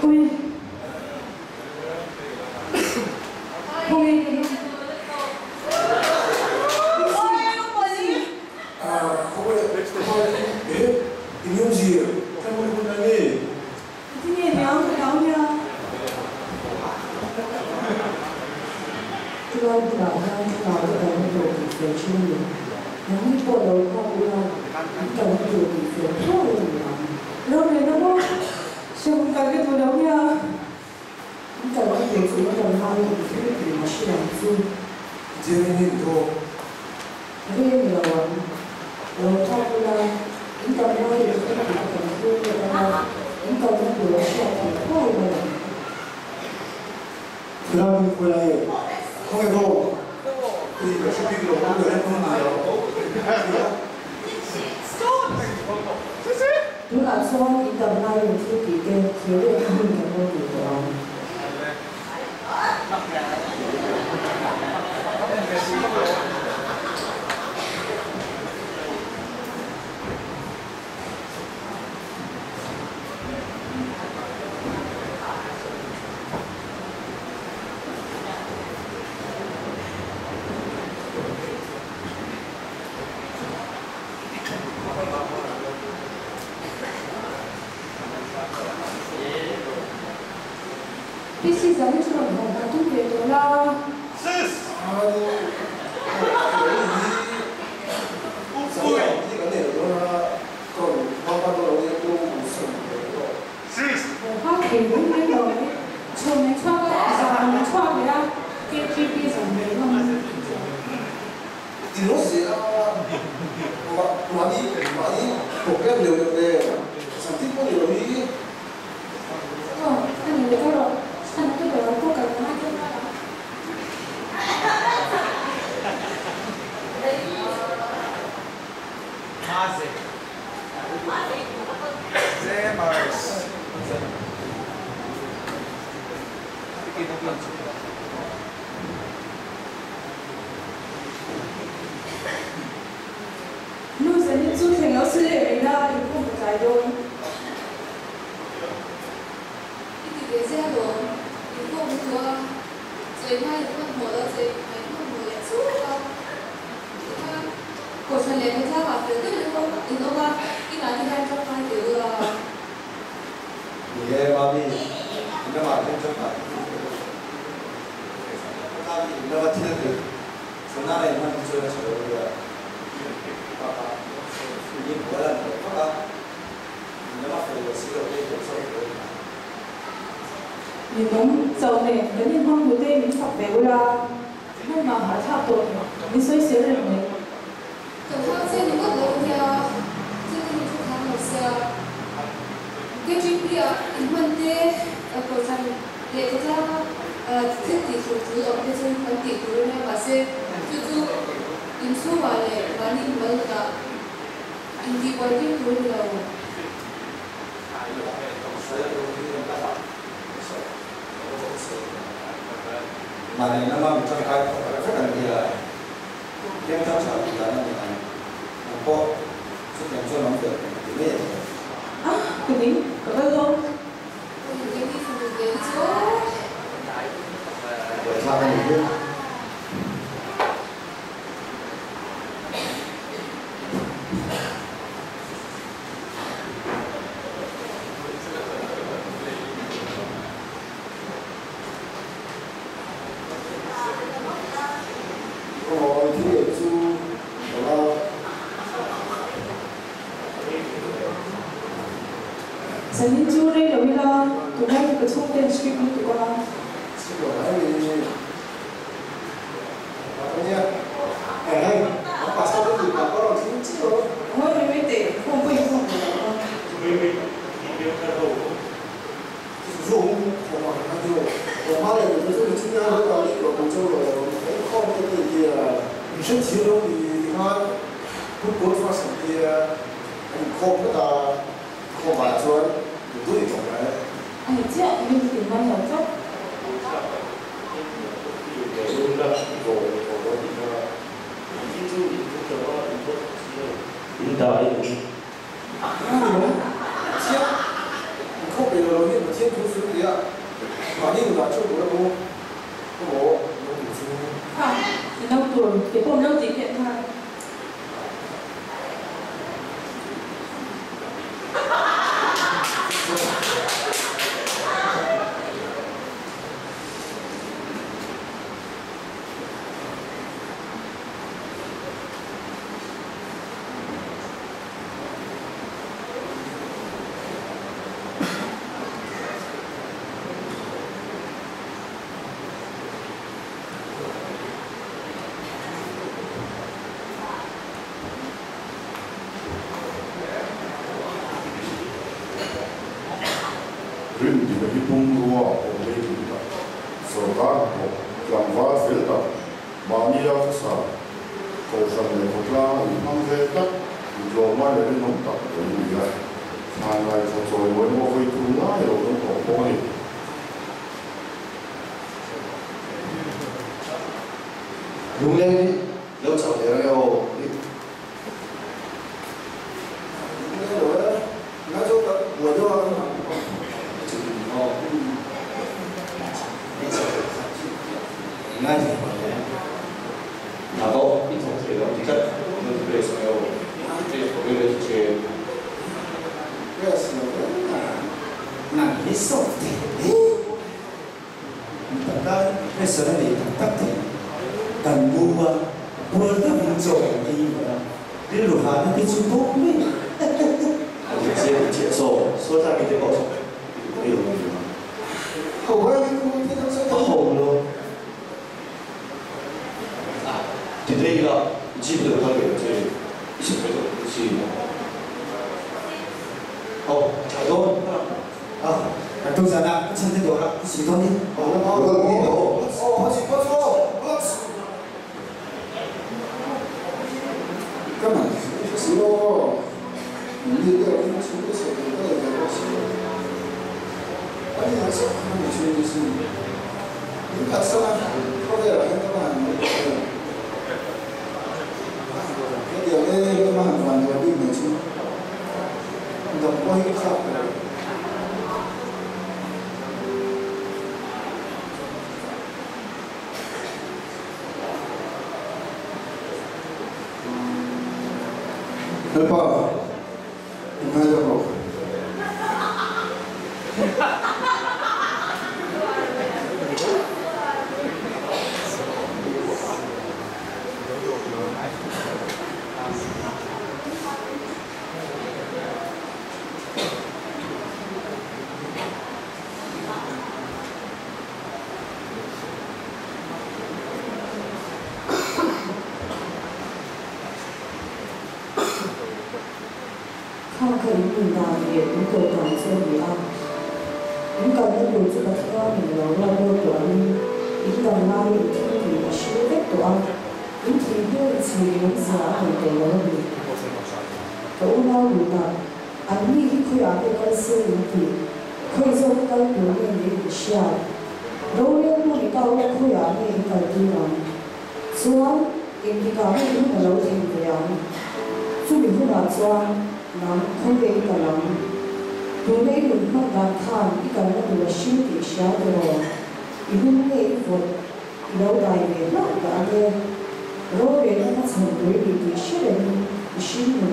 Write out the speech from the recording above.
Ui. Khawnge ka nu? Tinge niang ka hlau nia. Chulai hmunah hian thlarau te kalna tur tih fel thin a ni. Nangni pawh lo nghak ula, in kalna tur tih fel thuai a ni ang. Rorelna maw? Hrehawm kal ka duh lo nia. In kalna tur chu in kal hmain in thil tih a hre ang chu. Rei a ni lo ang. Lo nghak ula, in kal hmain in thil tih a kan thlir let ang a, in kalna tur a hriat theih thuai mai ang. Tunah chuan in dam laiin thil tih te thlir leh hun kan lo nei tawh ang. PC zan hi chu rawn haw hma tum ve tawh la. Haw hma thei reng reng lo mai. Chhun an chhuak a, zan an chhuak leh a, KTP zan rei ngam a ni. Aw, a ni leh erawh, chhan te ber pawh kal ngai deuh ngai ang. Nu zanin chu thleng lo se leh rei la inkhawm ka tlai dawn. I ti ve zia lawm, inkhawm lutuk a, chawi hma in hmanhmawh lo che mai hmanhmawh leh chuk a. Tikhan Kohhran leh khawtlangah fel deuh deuh ho in awm a, inah te hian tangkai ve ula. Ni e, Mami, in lamah hian tangkai ka tum ve lo. Khawtlang hi in lama thil dik chhunana in hman hi chuan a tha lo nia. Bakah in bual an hlawh vak a, in lama fel lo si lo te hi kan chawk ve a. Ninawm chauh nen kan inhmang hmu te min fak ve ula. Hmanhmah hahthlak tawh min sawisel reng mai. Kan hau che ni ngawt lo nia, thil te hi thu thiam lo sia. KGP ah in hman te Kohhran leh khawtlanga thil tih tur tul awm te chu kan tih tur a nia mahse chu chu inchhungah leh mahni mimal nunah intihbuai tir tur a ni lo. Mahni lama mi tangkai thawk vek vek an ni a, piang thar tha tih dan a ni ang. Nang pawh chutiang chuan awm ve tum ti mai a ni. A, ka ning, ka kal dawn. Ui, keini fanu ve hi chu. Buaithlak a ni hi. Zanin chu rei lo ila, tunlai chu ka chhungte an strict lutuk a. Ngawi mai mai teh, khawm pawh inkhawm ve lo a. A ni chiah, music in man lo tlat. Pathian inkhawp ei lo lo hian Pathian thu sawi tia mahni nunah theuh tur emaw emaw lo tur chu. Kha i no tur ke pawh lo tih keh kha. Rindika hi pumrua a pawh leitling tak, sawrkar hnathawk, tlangval fel tak, Mahnia khawsa, kohhran leh khawtlang a inhmang ve tlat, intlawmngai leh rinawm tak lo ni a, thlanlai tha chawimawi emaw vawi thum lai lo dawng tawh pawh a ni. Lungleng hi lo chauh leh reng e aw. Pressure a nei tak tak thei. Kan mu a, puar deuhin chaw kan ei vawrh a, rilru hahna te chu bawk mai. Lalpa, i ngaidam rawh. Kha kha in nun dan leh in koh dan chu a ni a. In kalna tur chu Pathianin a lo ruat lawk tawh angin in dam laiin in thil tih a hre vek tawh a, in thih hnu in chhir in awmzia a nei tawh lo a ni. Ka unau duhtak, anni hi khawiah nge kal se in tih? Khawi zawk kal tur nge ni in hriat? Rorel hnu ni ta ula khawiah nge in kal tir ang? Chuan engtikah nge i hun a lo thleng ve ang? Chumi hunah chuan nang khawnge i kal ang? Tuna i nun hman dan khan i kalna tur a hring tih hria tiraw? I lum nge i vawt i lo dai ve hlauh dah ange? Rorelna hmachhawn tur i ni tih hre rengin i hring nun.